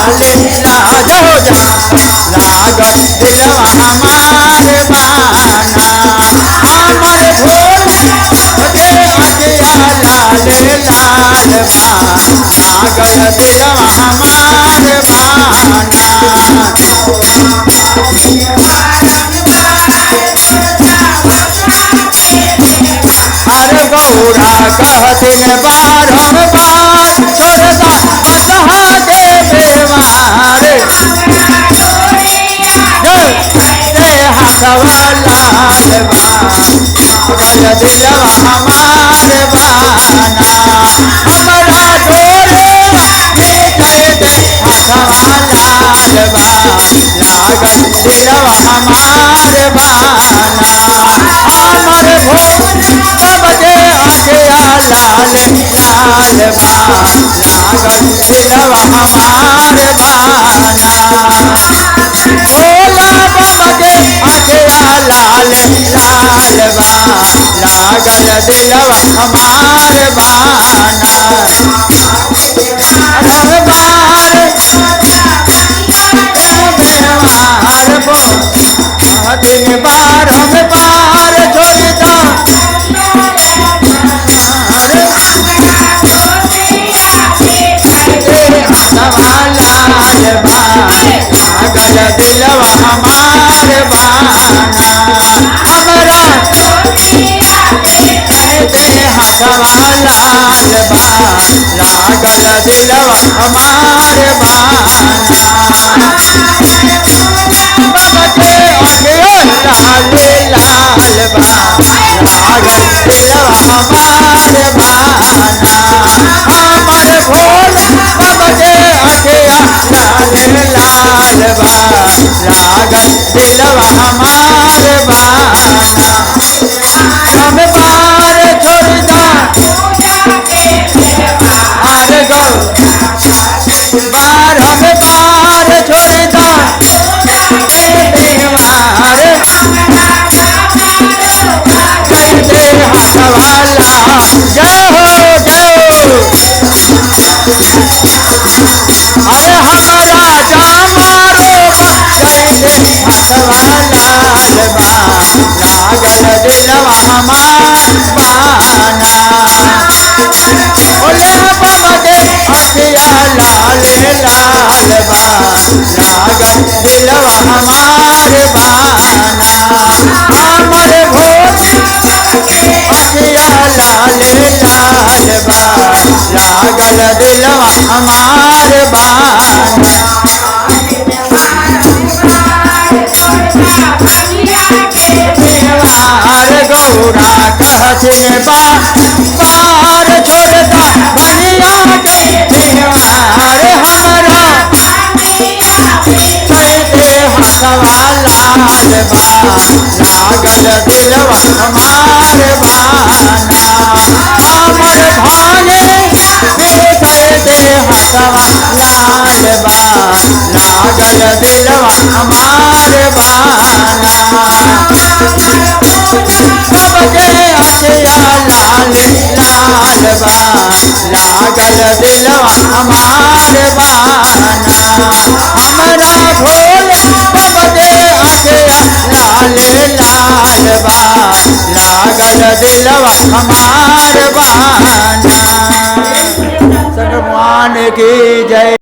लाल लाल हो जा लागल दिलवा हमार बाना हमर भोला के अखिया लाल लाल बा लागल दिलवा हमार बाना। अरे गौरा कहथिन बारम्बार छोड़दा बसहा के बेवार रे हाथवा लाल बा लागल दिलवा हमार बाना हमरा डोरे दे हाथवा लाल बा लागल दिलवा हमार बाना हमर भोला के अखिया लाल लाल बा लागल दिलवा हमार बाना भोला बाबा के अखिया लाल लाल बा लागल दिलवा हमार बाना बार बेवार बो दिन बार हम बार छोड़ता लाल बा लागल दिलवा हमार बाना हमरा दे हाथवा लाल बा लागल दिलवा हमार बाना बाबा के अखिया लाल लाल बा लागल दिलवा हमार बाना हमर भोला बाबा के अखिया लाल लाल बा लागल दिलवा हमार बाना हम बार छोड़दा अरे गौ बार हम बार छोड़दा बेवार दे हाथवा लाल जय हो जय हो। अरे हमारा जामारो दे हाथवा लाल बा लागल दिलवा हमार बाना ओले बाबा के अखिया लाल लाल बा लागल दिलवा हमार बाना हमर भोला अखिया लाल लाल बा लागल दिलवा हमार बाना बेवार गौरा कहथिन बा बार छोड़दा बनिया के बेवार हमरा दे हाथवा लाल बा लागल दिलवा हमार बाना हमर भागे दे हाथवा लाल बा लागल दिलवा हमार बाना सबके अखिया लाल लाल बा लागल दिलवा हमार बाना हमरा भोला बाबा के अखिया लाल लाल बा लागल दिलवा हमार बाना। भगवान की जय।